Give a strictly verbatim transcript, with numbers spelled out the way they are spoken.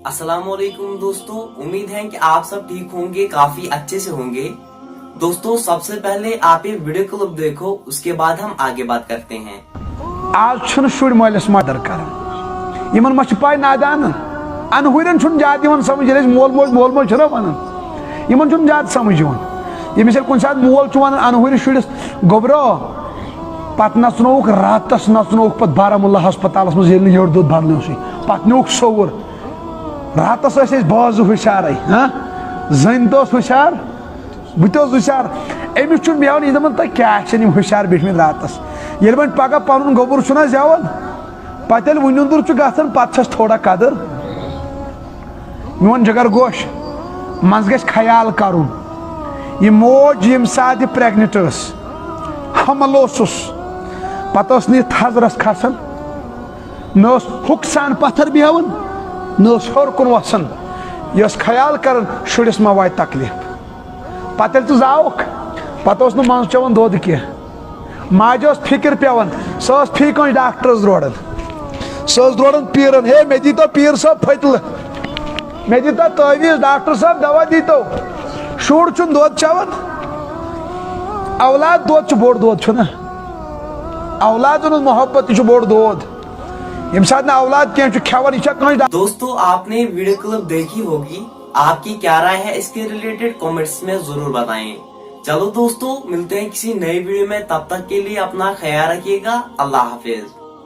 السلام علیکم دوستو، امید ہے کہ آپ سب ٹھیک ہوں گے، کافی اچھے سے ہوں گے۔ دوستو، سب سے پہلے آپ یہ ویڈیو کلپ دیکھو، اس کے بعد ہم آگے بات کرتے ہیں۔ آز چھُنہٕ شُرۍ مٲلِس ماجہِ قدر کران۔ یِمن ما چھِ پاے نادانن؟ انہُرٮ۪ن چھُنہٕ زیادٕ یِوان سمجھ، ییٚلہِ أسۍ مول موج مول موج چھِنہ ونان، یِمن چھُنہٕ زیادٕ سمجھ یِوان۔ ییٚمِس ییٚلہِ کُنہِ ساتہٕ مول چھُ ونان انہُرِس شُرِس، گوٚبرو، پتہٕ نژنووُکھ راتس، نژنووُکھ پتہٕ بارہمولہ ہسپتالس منٛز، ییٚلہِ نہٕ یٔڈ دۄد بدلیوسٕے، پتہٕ نیوٗکھ سوٚوُر۔ راتس ٲسۍ أسۍ بازٕ ہُشارے، ہاں، زٔنۍ تہِ ٲس ہُشار، بہٕ تہِ اوسُس ہُشار۔ أمِس چھُنہٕ بیٚہوان، یہِ دَپان، تۄہہِ کیٛاہ چھِنہٕ یِم ہُشار بیٖٹھمٕتۍ راتَس؟ ییٚلہِ وۄنۍ پَگاہ پَنُن گوٚبُر چھُنہ زٮ۪وان، پَتہٕ ییٚلہِ وٕنیُنٛدُر چھُ گژھان، پَتہٕ چھَس تھوڑا قدٕر۔ میون جِگر گوش، منٛزٕ گژھِ خیال کَرُن۔ یہِ موج ییٚمہِ ساتہٕ یہِ پرٛٮ۪گنِٹ ٲس، حمل اوسُس، پَتہٕ ٲس نہٕ یہِ تھزرَس کھسان، نہ ٲس ہُک سان پَتھر بیٚہوان، نہ ٲس ہیوٚر کُن وَسان۔ یہِ ٲس خیال کَران، شُرِس ما واتہِ تکلیٖف۔ پتہٕ ییٚلہِ ژٕ زاوُکھ، پتہٕ اوس نہٕ منٛزٕ چٮ۪وان دۄد کینٛہہ۔ ماجہِ ٲس فِکر پٮ۪وان، سۄ ٲس فی کٲنٛسہِ ڈاکٹرس دروران۔ سۄ ٲس دروران پیٖرن، ہے، مےٚ دیٖتو پیٖر صٲب پھٔتلہٕ، مےٚ دیٖتو تعویٖذ، ڈاکٹر صٲب، دوا دیٖتو۔ شُر چھُنہٕ دۄد چٮ۪وان، اولاد دۄد چھُ بوٚڑ دۄد، چھُنہ؟ اولادن ہُنٛد محبت تہِ چھُ بوٚڑ دود۔ ییٚمہِ ساتہٕ نہٕ اولاد کینٛہہ چھُ کھٮ۪وان، یہِ چھا کٲنٛسہِ ڈا- دوستو، آپ نے ویڈیو کلپ دیکھی ہوگی، آپ کی کیا رائے ہے اس کے ریلیٹڈ، کمنٹس میں ضرور بتائیں۔ چلو دوستو، ملتے ہیں کسی نئے ویڈیو میں، تب تک کے لیے اپنا خیال رکھیے گا، اللہ حافظ۔